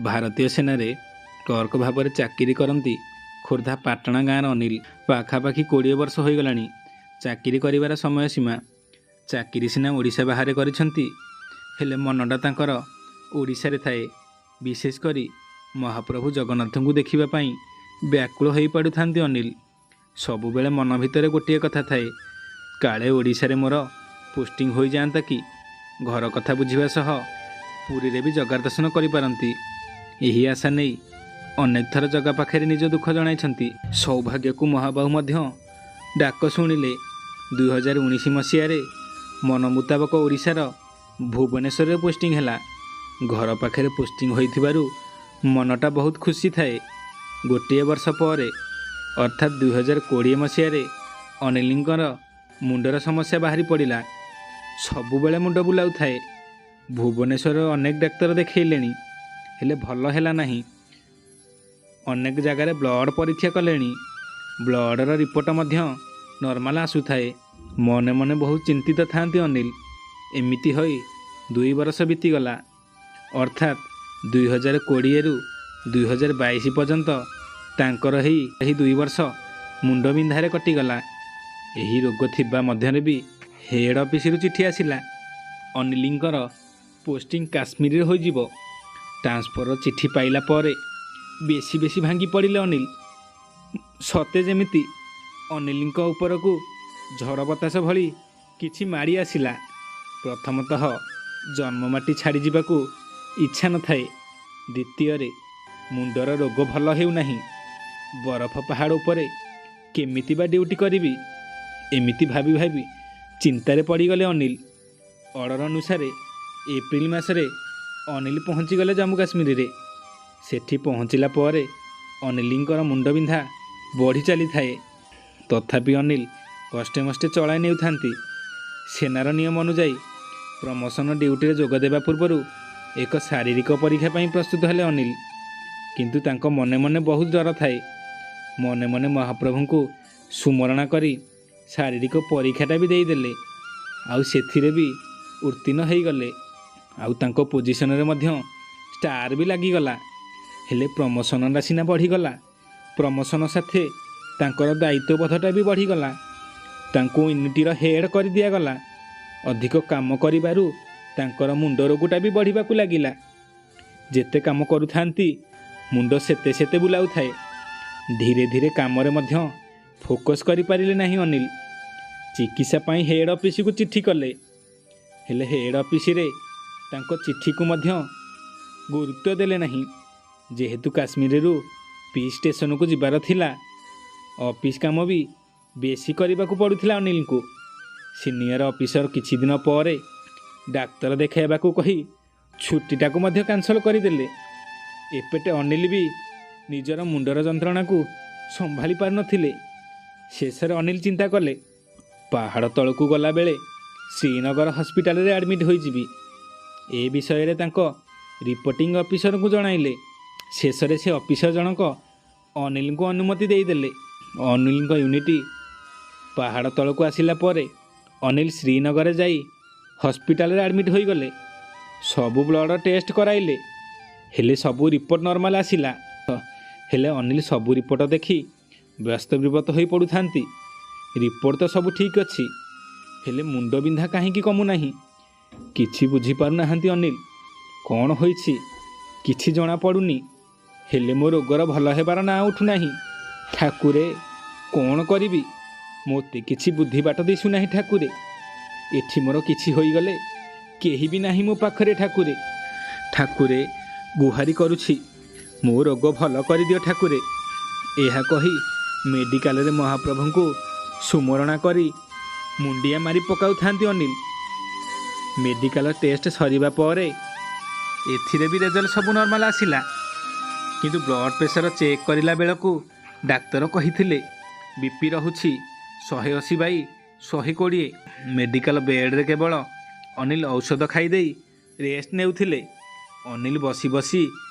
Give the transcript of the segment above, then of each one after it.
ଭାରତୀୟ ସେନାରେ କ୍ଲର୍କ ଭାବରେ ଚାକିରି କରନ୍ତି ଖୋର୍ଦ୍ଧା ପାଟଣା ଗାଁର ଅନିଲ। ପାଖାପାଖି 20 ବର୍ଷ ହୋଇଗଲାଣି ଚାକିରି କରିବାର ସମୟ ସୀମା। ଚାକିରି ସିନା ଓଡ଼ିଶା ବାହାରେ କରିଛନ୍ତି, ହେଲେ ମନଟା ତାଙ୍କର ଓଡ଼ିଶାରେ ଥାଏ। ବିଶେଷ କରି ମହାପ୍ରଭୁ ଜଗନ୍ନାଥଙ୍କୁ ଦେଖିବା ପାଇଁ ବ୍ୟାକୁଳ ହୋଇପଡ଼ୁଥାନ୍ତି ଅନିଲ। ସବୁବେଳେ ମନ ଭିତରେ ଗୋଟିଏ କଥା ଥାଏ, କାଳେ ଓଡ଼ିଶାରେ ମୋର ପୋଷ୍ଟିଂ ହୋଇଯାଆନ୍ତା କି, ଘର କଥା ବୁଝିବା ସହ ପୁରୀରେ ବି ଜଗା ଦର୍ଶନ କରିପାରନ୍ତି। ଏହି ଆଶା ନେଇ ଅନେକ ଥର ଜଗା ପାଖରେ ନିଜ ଦୁଃଖ ଜଣାଇଛନ୍ତି। ସୌଭାଗ୍ୟକୁ ମହାବାହୁ ମଧ୍ୟ ଡାକ ଶୁଣିଲେ। 2019 ମସିହାରେ ମନ ମୁତାବକ ଓଡ଼ିଶାର ଭୁବନେଶ୍ୱରରେ ପୋଷ୍ଟିଂ ହେଲା। ଘର ପାଖରେ ପୋଷ୍ଟିଂ ହୋଇଥିବାରୁ ମନଟା ବହୁତ ଖୁସି ଥାଏ। ଗୋଟିଏ ବର୍ଷ ପରେ ଅର୍ଥାତ୍ 2020 ମସିହାରେ ଅନିଲଙ୍କର ମୁଣ୍ଡର ସମସ୍ୟା ବାହାରି ପଡ଼ିଲା। ସବୁବେଳେ ମୁଣ୍ଡ ବୁଲାଉଥାଏ। ଭୁବନେଶ୍ୱରର ଅନେକ ଡାକ୍ତର ଦେଖେଇଲେଣି, ହେଲେ ଭଲ ହେଲା ନାହିଁ। ଅନେକ ଜାଗାରେ ବ୍ଲଡ଼ ପରୀକ୍ଷା କଲେଣି, ବ୍ଲଡ଼ର ରିପୋର୍ଟ ମଧ୍ୟ ନର୍ମାଲ ଆସୁଥାଏ। ମନେ ମନେ ବହୁତ ଚିନ୍ତିତ ଥାଆନ୍ତି ଅନିଲ। ଏମିତି ହୋଇ 2 ବର୍ଷ ବିତିଗଲା, ଅର୍ଥାତ୍ 2020ରୁ 2022 ପର୍ଯ୍ୟନ୍ତ ତାଙ୍କର ଏହି 2 ବର୍ଷ ମୁଣ୍ଡବିନ୍ଧାରେ କଟିଗଲା। ଏହି ରୋଗ ଥିବା ମଧ୍ୟରେ ବି ହେଡ଼୍ ଅଫିସରୁ ଚିଠି ଆସିଲା, ଅନିଲଙ୍କର ପୋଷ୍ଟିଂ କାଶ୍ମୀରରେ ହୋଇଯିବ। ଟ୍ରାନ୍ସଫରର ଚିଠି ପାଇଲା ପରେ ବେଶୀ ବେଶୀ ଭାଙ୍ଗି ପଡ଼ିଲେ ଅନିଲ। ସତେ ଯେମିତି ଅନିଲଙ୍କ ଉପରକୁ ଝଡ଼ ବତାସ ଭଳି କିଛି ମାଡ଼ି ଆସିଲା। ପ୍ରଥମତଃ ଜନ୍ମମାଟି ଛାଡ଼ିଯିବାକୁ ଇଚ୍ଛା ନଥାଏ, ଦ୍ୱିତୀୟରେ ମୁଣ୍ଡର ରୋଗ ଭଲ ହେଉନାହିଁ, ବରଫ ପାହାଡ଼ ଉପରେ କେମିତି ବା ଡ୍ୟୁଟି କରିବି, ଏମିତି ଭାବି ଭାବି ଚିନ୍ତାରେ ପଡ଼ିଗଲେ ଅନିଲ। ଅର୍ଡ଼ର ଅନୁସାରେ ଏପ୍ରିଲ ମାସରେ ଅନିଲ ପହଞ୍ଚିଗଲେ ଜମ୍ମୁ କାଶ୍ମୀରରେ। ସେଠି ପହଞ୍ଚିଲା ପରେ ଅନିଲଙ୍କର ମୁଣ୍ଡବିନ୍ଧା ବଢ଼ି ଚାଲିଥାଏ। ତଥାପି ଅନିଲ କଷ୍ଟେ ମଷ୍ଟେ ଚଳାଇ ନେଉଥାନ୍ତି। ସେନାର ନିୟମ ଅନୁଯାୟୀ ପ୍ରମୋସନ ଡ୍ୟୁଟିରେ ଯୋଗ ଦେବା ପୂର୍ବରୁ ଏକ ଶାରୀରିକ ପରୀକ୍ଷା ପାଇଁ ପ୍ରସ୍ତୁତ ହେଲେ ଅନିଲ। କିନ୍ତୁ ତାଙ୍କ ମନେ ମନେ ବହୁତ ଡର ଥାଏ। ମନେ ମନେ ମହାପ୍ରଭୁଙ୍କୁ ସୁମରଣା କରି ଶାରୀରିକ ପରୀକ୍ଷାଟା ବି ଦେଇଦେଲେ, ଆଉ ସେଥିରେ ବି ଉତ୍ତୀର୍ଣ୍ଣ ହେଇଗଲେ। ଆଉ ତାଙ୍କ ପୋଜିସନରେ ମଧ୍ୟ ଷ୍ଟାର ବି ଲାଗିଗଲା। ହେଲେ ପ୍ରମୋସନଟା ସିନା ବଢ଼ିଗଲା, ପ୍ରମୋସନ ସାଥେ ତାଙ୍କର ଦାୟିତ୍ୱବୋଧଟା ବି ବଢ଼ିଗଲା। ତାଙ୍କୁ ୟୁନିଟିର ହେଡ଼୍ କରିଦିଆଗଲା। ଅଧିକ କାମ କରିବାରୁ ତାଙ୍କର ମୁଣ୍ଡ ରୋଗଟା ବି ବଢ଼ିବାକୁ ଲାଗିଲା। ଯେତେ କାମ କରୁଥାନ୍ତି ମୁଣ୍ଡ ସେତେ ସେତେ ବୁଲାଉଥାଏ। ଧୀରେ ଧୀରେ କାମରେ ମଧ୍ୟ ଫୋକସ୍ କରିପାରିଲେ ନାହିଁ ଅନିଲ। ଚିକିତ୍ସା ପାଇଁ ହେଡ଼୍ ଅଫିସକୁ ଚିଠି କଲେ, ହେଲେ ହେଡ଼୍ ଅଫିସରେ ତାଙ୍କ ଚିଠିକୁ ମଧ୍ୟ ଗୁରୁତ୍ୱ ଦେଲେ ନାହିଁ। ଯେହେତୁ କାଶ୍ମୀରରୁ ପି ଷ୍ଟେସନକୁ ଯିବାର ଥିଲା, ଅଫିସ କାମ ବି ବେଶୀ କରିବାକୁ ପଡ଼ୁଥିଲା ଅନିଲଙ୍କୁ। ସିନିୟର ଅଫିସର କିଛି ଦିନ ପରେ ଡାକ୍ତର ଦେଖାଇବାକୁ କହି ଛୁଟିଟାକୁ ମଧ୍ୟ କ୍ୟାନସଲ୍ କରିଦେଲେ। ଏପଟେ ଅନିଲ ବି ନିଜର ମୁଣ୍ଡର ଯନ୍ତ୍ରଣାକୁ ସମ୍ଭାଳି ପାରୁନଥିଲେ। ଶେଷରେ ଅନିଲ ଚିନ୍ତା କଲେ, ପାହାଡ଼ ତଳକୁ ଗଲାବେଳେ ଶ୍ରୀନଗର ହସ୍ପିଟାଲରେ ଆଡ଼ମିଟ୍ ହୋଇଯିବି। ଏ ବିଷୟରେ ତାଙ୍କ ରିପୋର୍ଟିଂ ଅଫିସରଙ୍କୁ ଜଣାଇଲେ। ଶେଷରେ ସେ ଅଫିସର ଜଣକ ଅନିଲଙ୍କୁ ଅନୁମତି ଦେଇଦେଲେ। ଅନିଲଙ୍କ ୟୁନିଟି ପାହାଡ଼ ତଳକୁ ଆସିଲା ପରେ ଅନିଲ ଶ୍ରୀନଗରରେ ଯାଇ ହସ୍ପିଟାଲରେ ଆଡ଼ମିଟ୍ ହୋଇଗଲେ। ସବୁ ବ୍ଲଡ଼ ଟେଷ୍ଟ କରାଇଲେ, ହେଲେ ସବୁ ରିପୋର୍ଟ ନର୍ମାଲ ଆସିଲା। ହେଲେ ଅନିଲ ସବୁ ରିପୋର୍ଟ ଦେଖି ବ୍ୟସ୍ତ ବିବ୍ରତ ହୋଇ ପଡ଼ୁଥାନ୍ତି। ରିପୋର୍ଟ ତ ସବୁ ଠିକ୍ ଅଛି, ହେଲେ ମୁଣ୍ଡବିନ୍ଧା କାହିଁକି କମୁନାହିଁ? କିଛି ବୁଝିପାରୁନାହାନ୍ତି ଅନିଲ। କ'ଣ ହୋଇଛି କିଛି ଜଣାପଡ଼ୁନି, ହେଲେ ମୋ ରୋଗର ଭଲ ହେବାର ନାଁ ଉଠୁନାହିଁ। ଠାକୁରେ, କ'ଣ କରିବି? ମୋତେ କିଛି ବୁଦ୍ଧି ବାଟ ଦିଶୁନାହିଁ ଠାକୁରେ। ଏଠି ମୋର କିଛି ହୋଇଗଲେ କେହି ବି ନାହିଁ ମୋ ପାଖରେ ଠାକୁରେ। ଠାକୁରେ, ଗୁହାରି କରୁଛି, ମୋ ରୋଗ ଭଲ କରିଦିଅ ଠାକୁରେ। ଏହା କହି ମେଡ଼ିକାଲରେ ମହାପ୍ରଭୁଙ୍କୁ ସୁମରଣା କରି ମୁଣ୍ଡିଆ ମାରି ପକାଉଥାନ୍ତି ଅନିଲ। ମେଡ଼ିକାଲ ଟେଷ୍ଟ ସରିବା ପରେ ଏଥିରେ ବି ରେଜଲ୍ଟ ସବୁ ନର୍ମାଲ ଆସିଲା। କିନ୍ତୁ ବ୍ଲଡ଼ ପ୍ରେସର ଚେକ୍ କରିଲା ବେଳକୁ ଡାକ୍ତର କହିଥିଲେ ବି ପି ରହୁଛି 180/120। ମେଡ଼ିକାଲ ବେଡ଼୍ରେ କେବଳ ଅନିଲ ଔଷଧ ଖାଇଦେଇ ରେଷ୍ଟ ନେଉଥିଲେ। ଅନିଲ ବସି ବସି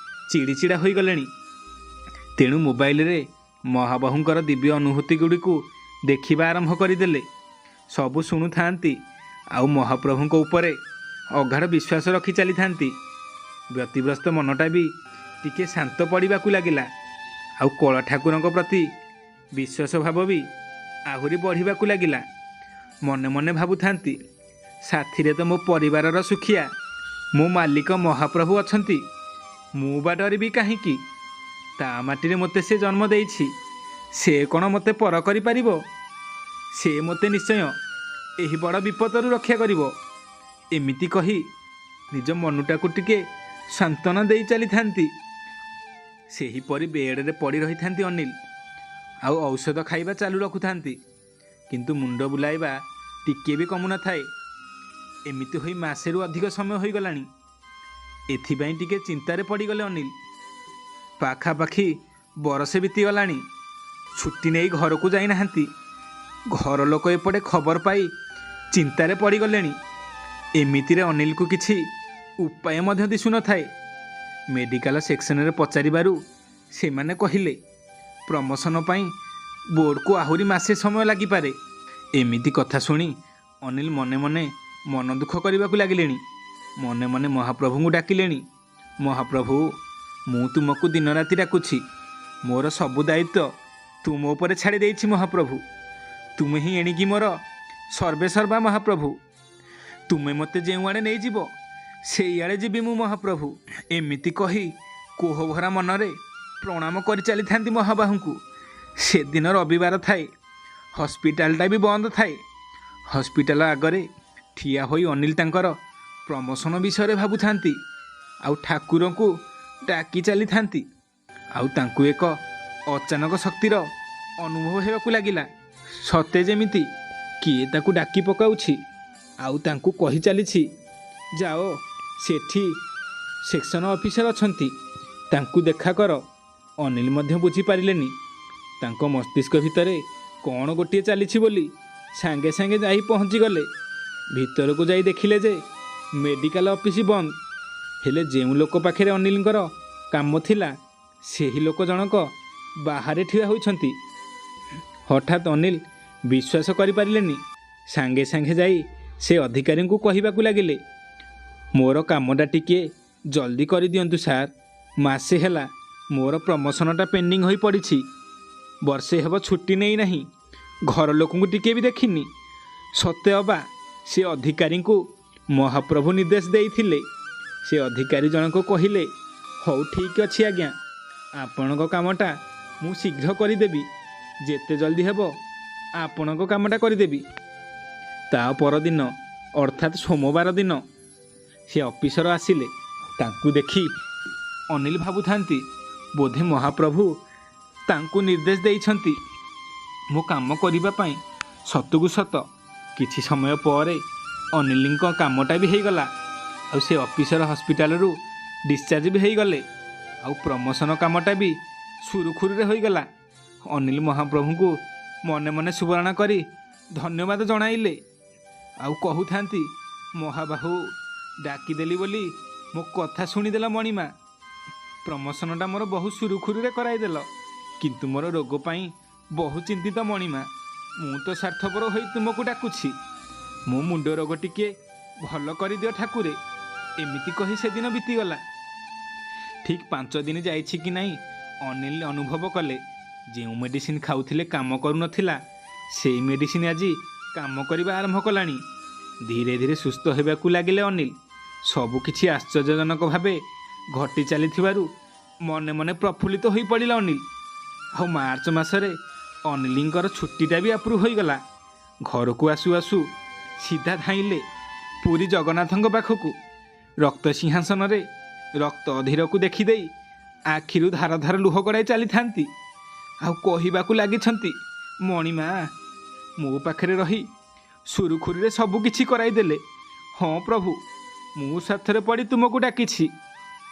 ଚିଡ଼ିଚିଡ଼ା ହୋଇଗଲେଣି। ତେଣୁ ମୋବାଇଲରେ ମହାବାହୁଙ୍କର ଦିବ୍ୟ ଅନୁଭୂତି ଗୁଡ଼ିକୁ ଦେଖିବା ଆରମ୍ଭ କରିଦେଲେ। ସବୁ ଶୁଣୁଥାନ୍ତି ଆଉ ମହାପ୍ରଭୁଙ୍କ ଉପରେ ଅଗାଢ଼ ବିଶ୍ୱାସ ରଖି ଚାଲିଥାନ୍ତି। ବ୍ୟତିବ୍ୟସ୍ତ ମନଟା ବି ଟିକେ ଶାନ୍ତ ପଡ଼ିବାକୁ ଲାଗିଲା। ଆଉ କଳା ଠାକୁରଙ୍କ ପ୍ରତି ବିଶ୍ୱାସ ଭାବ ବି ଆହୁରି ବଢ଼ିବାକୁ ଲାଗିଲା। ମନେ ମନେ ଭାବୁଥାନ୍ତି, ସାଥିରେ ତ ମୋ ପରିବାରର ସୁଖିଆ, ମୋ ମାଲିକ ମହାପ୍ରଭୁ ଅଛନ୍ତି, ମୁଁ ବା ଡରିବି କାହିଁକି? ତା ମାଟିରେ ମୋତେ ସେ ଜନ୍ମ ଦେଇଛି, ସେ କ'ଣ ମୋତେ ପର କରିପାରିବ? ସେ ମୋତେ ନିଶ୍ଚୟ ଏହି ବଡ଼ ବିପଦରୁ ରକ୍ଷା କରିବ। ଏମିତି କହି ନିଜ ମନଟାକୁ ଟିକେ ସାନ୍ତ୍ୱନା ଦେଇ ଚାଲିଥାନ୍ତି। ସେହିପରି ବେଡ଼ରେ ପଡ଼ି ରହିଥାନ୍ତି ଅନିଲ, ଆଉ ଔଷଧ ଖାଇବା ଚାଲୁ ରଖୁଥାନ୍ତି, କିନ୍ତୁ ମୁଣ୍ଡ ବୁଲାଇବା ଟିକିଏ ବି କମୁନଥାଏ। ଏମିତି ହୋଇ ମାସେରୁ ଅଧିକ ସମୟ ହୋଇଗଲାଣି। ଏଥିପାଇଁ ଟିକେ ଚିନ୍ତାରେ ପଡ଼ିଗଲେ ଅନିଲ। ପାଖାପାଖି ବରଷେ ବିତିଗଲାଣି, ଛୁଟି ନେଇ ଘରକୁ ଯାଇନାହାନ୍ତି। ଘର ଲୋକ ଏପଟେ ଖବର ପାଇ ଚିନ୍ତାରେ ପଡ଼ିଗଲେଣି। ଏମିତିରେ ଅନିଲକୁ କିଛି ଉପାୟ ମଧ୍ୟ ଦିଶୁନଥାଏ। ମେଡ଼ିକାଲ ସେକ୍ସନରେ ପଚାରିବାରୁ ସେମାନେ କହିଲେ, ପ୍ରମୋସନ ପାଇଁ ବୋର୍ଡ଼କୁ ଆହୁରି ମାସେ ସମୟ ଲାଗିପାରେ। ଏମିତି କଥା ଶୁଣି ଅନିଲ ମନେ ମନେ ମନ ଦୁଃଖ କରିବାକୁ ଲାଗିଲେଣି। ମନେ ମନେ ମହାପ୍ରଭୁଙ୍କୁ ଡାକିଲେଣି, ମହାପ୍ରଭୁ, ମୁଁ ତୁମକୁ ଦିନରାତି ଡାକୁଛି, ମୋର ସବୁ ଦାୟିତ୍ୱ ତୁମ ଉପରେ ଛାଡ଼ି ଦେଇଛି ମହାପ୍ରଭୁ। ତୁମେ ହିଁ ଏଣିକି ମୋର ସର୍ବେସର୍ବା ମହାପ୍ରଭୁ। ତୁମେ ମୋତେ ଯେଉଁଆଡ଼େ ନେଇଯିବ ସେଇଆଡ଼େ ଯିବି ମୁଁ ମହାପ୍ରଭୁ। ଏମିତି କହି କୋହଭରା ମନରେ ପ୍ରଣାମ କରି ଚାଲିଥାନ୍ତି ମହାବାହୁଙ୍କୁ। ସେଦିନ ରବିବାର ଥାଏ, ହସ୍ପିଟାଲଟା ବି ବନ୍ଦ ଥାଏ। ହସ୍ପିଟାଲ ଆଗରେ ଠିଆ ହୋଇ ଅନିଲ ତାଙ୍କର ପ୍ରମୋସନ ବିଷୟରେ ଭାବୁଥାନ୍ତି ଆଉ ଠାକୁରଙ୍କୁ ଡାକି ଚାଲିଥାନ୍ତି। ଆଉ ତାଙ୍କୁ ଏକ ଅଚାନକ ଶକ୍ତିର ଅନୁଭବ ହେବାକୁ ଲାଗିଲା, ସତେ ଯେମିତି କିଏ ତାକୁ ଡାକି ପକାଉଛି ଆଉ ତାଙ୍କୁ କହି ଚାଲିଛି, ଯାଅ ସେଠି ସେକ୍ସନ ଅଫିସର ଅଛନ୍ତି, ତାଙ୍କୁ ଦେଖା କର। ଅନିଲ ମଧ୍ୟ ବୁଝିପାରିଲେନି ତାଙ୍କ ମସ୍ତିଷ୍କ ଭିତରେ କ'ଣ ଗୋଟିଏ ଚାଲିଛି ବୋଲି। ସାଙ୍ଗେ ସାଙ୍ଗେ ଯାଇ ପହଞ୍ଚିଗଲେ। ଭିତରକୁ ଯାଇ ଦେଖିଲେ ଯେ ମେଡ଼ିକାଲ ଅଫିସ ବନ୍ଦ, ହେଲେ ଯେଉଁ ଲୋକ ପାଖରେ ଅନିଲଙ୍କର କାମ ଥିଲା ସେହି ଲୋକ ଜଣକ ବାହାରେ ଠିଆ ହୋଇଛନ୍ତି। ହଠାତ୍ ଅନିଲ ବିଶ୍ୱାସ କରିପାରିଲେନି। ସାଙ୍ଗେ ସାଙ୍ଗେ ଯାଇ ସେ ଅଧିକାରୀଙ୍କୁ କହିବାକୁ ଲାଗିଲେ, ମୋର କାମଟା ଟିକିଏ ଜଲ୍ଦି କରିଦିଅନ୍ତୁ ସାର୍। ମାସେ ହେଲା ମୋର ପ୍ରମୋସନଟା ପେଣ୍ଡିଂ ହୋଇ ପଡ଼ିଛି। ବର୍ଷେ ହେବ ଛୁଟି ନେଇନାହିଁ, ଘର ଲୋକଙ୍କୁ ଟିକିଏ ବି ଦେଖିନି। ସତେ ଅବା ସେ ଅଧିକାରୀଙ୍କୁ ମହାପ୍ରଭୁ ନିର୍ଦ୍ଦେଶ ଦେଇଥିଲେ। ସେ ଅଧିକାରୀ ଜଣକ କହିଲେ, ହଉ ଠିକ୍ ଅଛି ଆଜ୍ଞା, ଆପଣଙ୍କ କାମଟା ମୁଁ ଶୀଘ୍ର କରିଦେବି, ଯେତେ ଜଲ୍ଦି ହେବ ଆପଣଙ୍କ କାମଟା କରିଦେବି। ତା ପରଦିନ ଅର୍ଥାତ୍ ସୋମବାର ଦିନ ସେ ଅଫିସର ଆସିଲେ। ତାଙ୍କୁ ଦେଖି ଅନିଲ ଭାବୁଥାନ୍ତି, ବୋଧେ ମହାପ୍ରଭୁ ତାଙ୍କୁ ନିର୍ଦ୍ଦେଶ ଦେଇଛନ୍ତି ମୋ କାମ କରିବା ପାଇଁ। ସତକୁ ସତ କିଛି ସମୟ ପରେ ଅନିଲଙ୍କ କାମଟା ବି ହେଇଗଲା, ଆଉ ସେ ଅଫିସର ହସ୍ପିଟାଲରୁ ଡିସଚାର୍ଜ ବି ହେଇଗଲେ, ଆଉ ପ୍ରମୋସନ କାମଟା ବି ସୁରୁଖୁରୁରେ ହୋଇଗଲା। ଅନିଲ ମହାପ୍ରଭୁଙ୍କୁ ମନେ ମନେ ସୁବରଣ କରି ଧନ୍ୟବାଦ ଜଣାଇଲେ ଆଉ କହୁଥାନ୍ତି, ମହାବାହୁ, ଡାକିଦେଲି ବୋଲି ମୋ କଥା ଶୁଣିଦେଲ ମଣିମା, ପ୍ରମୋସନଟା ମୋର ବହୁ ସୁରୁଖୁରୁରେ କରାଇଦେଲ, କିନ୍ତୁ ମୋର ରୋଗ ପାଇଁ ବହୁ ଚିନ୍ତିତ ମଣିମା। ମୁଁ ତ ସ୍ୱାର୍ଥପର ହୋଇ ତୁମକୁ ଡାକୁଛି, ମୋ ମୁଣ୍ଡ ରୋଗ ଟିକେ ଭଲ କରିଦିଅ ଠାକୁରେ। ଏମିତି କହି ସେଦିନ ବିତିଗଲା। ଠିକ୍ 5 ଦିନ ଯାଇଛି କି ନାହିଁ ଅନିଲ ଅନୁଭବ କଲେ, ଯେଉଁ ମେଡ଼ିସିନ ଖାଉଥିଲେ କାମ କରୁନଥିଲା ସେଇ ମେଡ଼ିସିନ ଆଜି କାମ କରିବା ଆରମ୍ଭ କଲାଣି। ଧୀରେ ଧୀରେ ସୁସ୍ଥ ହେବାକୁ ଲାଗିଲେ ଅନିଲ। ସବୁକିଛି ଆଶ୍ଚର୍ଯ୍ୟଜନକ ଭାବେ ଘଟି ଚାଲିଥିବାରୁ ମନେ ମନେ ପ୍ରଫୁଲ୍ଲିତ ହୋଇପଡ଼ିଲା ଅନିଲ। ଆଉ ମାର୍ଚ୍ଚ ମାସରେ ଅନିଲଙ୍କର ଛୁଟିଟା ବି ଆପ୍ରୁଭ୍ ହୋଇଗଲା। ଘରକୁ ଆସୁ ଆସୁ ସିଧା ଧାଇଁଲେ ପୁରୀ ଜଗନ୍ନାଥଙ୍କ ପାଖକୁ। ରକ୍ତ ସିଂହାସନରେ ରକ୍ତ ଅଧୀରକୁ ଦେଖିଦେଇ ଆଖିରୁ ଧାର ଧାର ଲୁହ ଗଡ଼ାଇ ଚାଲିଥାନ୍ତି ଆଉ କହିବାକୁ ଲାଗିଛନ୍ତି, ମଣିମା, ମୋ ପାଖରେ ରହି ସୁରୁଖୁରୁରେ ସବୁ କିଛି କରାଇଦେଲେ। ହଁ ପ୍ରଭୁ, ମୁଁ ସ୍ୱାର୍ଥରେ ପଡ଼ି ତୁମକୁ ଡାକିଛି,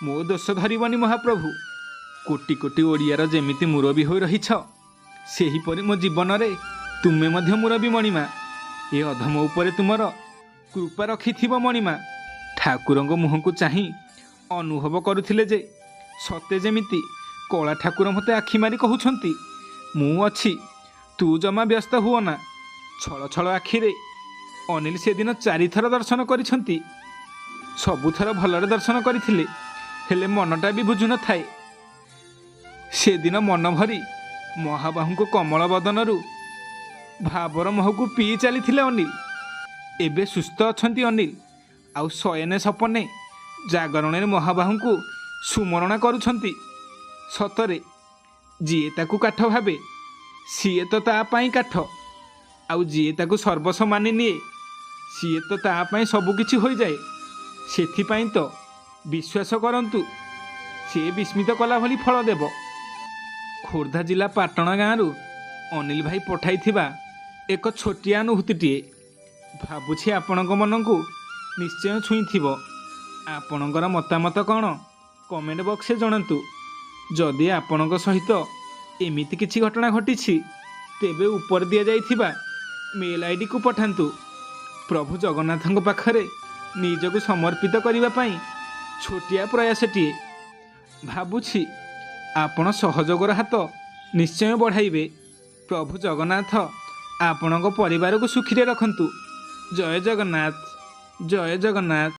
ମୋ ଦୋଷ ଧରିବନି ମହାପ୍ରଭୁ। କୋଟି କୋଟି ଓଡ଼ିଆର ଯେମିତି ମୁରବୀ ହୋଇ ରହିଛ, ସେହିପରି ମୋ ଜୀବନରେ ତୁମେ ମଧ୍ୟ ମୁରବୀ ମଣିମା। ଏ ଅଧମ ଉପରେ ତୁମର କୃପା ରଖିଥିବ ମଣିମା। ଠାକୁରଙ୍କ ମୁହଁକୁ ଚାହିଁ ଅନୁଭବ କରୁଥିଲେ ଯେ ସତେ ଯେମିତି କଳା ଠାକୁର ମୋତେ ଆଖି ମାରି କହୁଛନ୍ତି, ମୁଁ ଅଛି, ତୁ ଜମା ବ୍ୟସ୍ତ ହୁଅନା। ଛଳ ଛଳ ଆଖିରେ ଅନିଲ ସେଦିନ 4 ଥର ଦର୍ଶନ କରିଛନ୍ତି। ସବୁଥର ଭଲରେ ଦର୍ଶନ କରିଥିଲେ, ହେଲେ ମନଟା ବି ବୁଝୁନଥାଏ। ସେଦିନ ମନଭରି ମହାବାହୁଙ୍କ କମଳ ବଦନରୁ ଭାବର ମହକୁ ପିଇ ଚାଲିଥିଲେ ଅନିଲ। ଏବେ ସୁସ୍ଥ ଅଛନ୍ତି ଅନିଲ, ଆଉ ଶୟନେ ସପନେ ଜାଗରଣରେ ମହାବାହୁଙ୍କୁ ସୁମରଣା କରୁଛନ୍ତି। ସତରେ ଯିଏ ତାକୁ କାଠ ଭାବେ ସିଏ ତ ତା ପାଇଁ କାଠ, ଆଉ ଯିଏ ତାକୁ ସର୍ବସ୍ୱ ମାନି ନିଏ ସିଏ ତ ତା ପାଇଁ ସବୁକିଛି ହୋଇଯାଏ। ସେଥିପାଇଁ ତ ବିଶ୍ୱାସ କରନ୍ତୁ, ସିଏ ବିସ୍ମିତ କଲା ଭଳି ଫଳ ଦେବ। ଖୋର୍ଦ୍ଧା ଜିଲ୍ଲା ପାଟଣା ଗାଁରୁ ଅନିଲ ଭାଇ ପଠାଇଥିବା ଏକ ଛୋଟିଆ ଅନୁଭୂତିଟିଏ ଭାବୁଛି ଆପଣଙ୍କ ମନକୁ ନିଶ୍ଚୟ ଛୁଇଁଥିବ। ଆପଣଙ୍କର ମତାମତ କ'ଣ କମେଣ୍ଟ ବକ୍ସରେ ଜଣାନ୍ତୁ। ଯଦି ଆପଣଙ୍କ ସହିତ ଏମିତି କିଛି ଘଟଣା ଘଟିଛି, ତେବେ ଉପରେ ଦିଆଯାଇଥିବା ମେଲ୍ ଆଇଡ଼ିକୁ ପଠାନ୍ତୁ। ପ୍ରଭୁ ଜଗନ୍ନାଥଙ୍କ ପାଖରେ ନିଜକୁ ସମର୍ପିତ କରିବା ପାଇଁ ଛୋଟିଆ ପ୍ରୟାସଟିଏ। ଭାବୁଛି ଆପଣ ସହଯୋଗର ହାତ ନିଶ୍ଚୟ ବଢ଼ାଇବେ। ପ୍ରଭୁ ଜଗନ୍ନାଥ ଆପଣଙ୍କ ପରିବାରକୁ ସୁଖୀରେ ରଖନ୍ତୁ। ଜୟ ଜଗନ୍ନାଥ, ଜୟ ଜଗନ୍ନାଥ।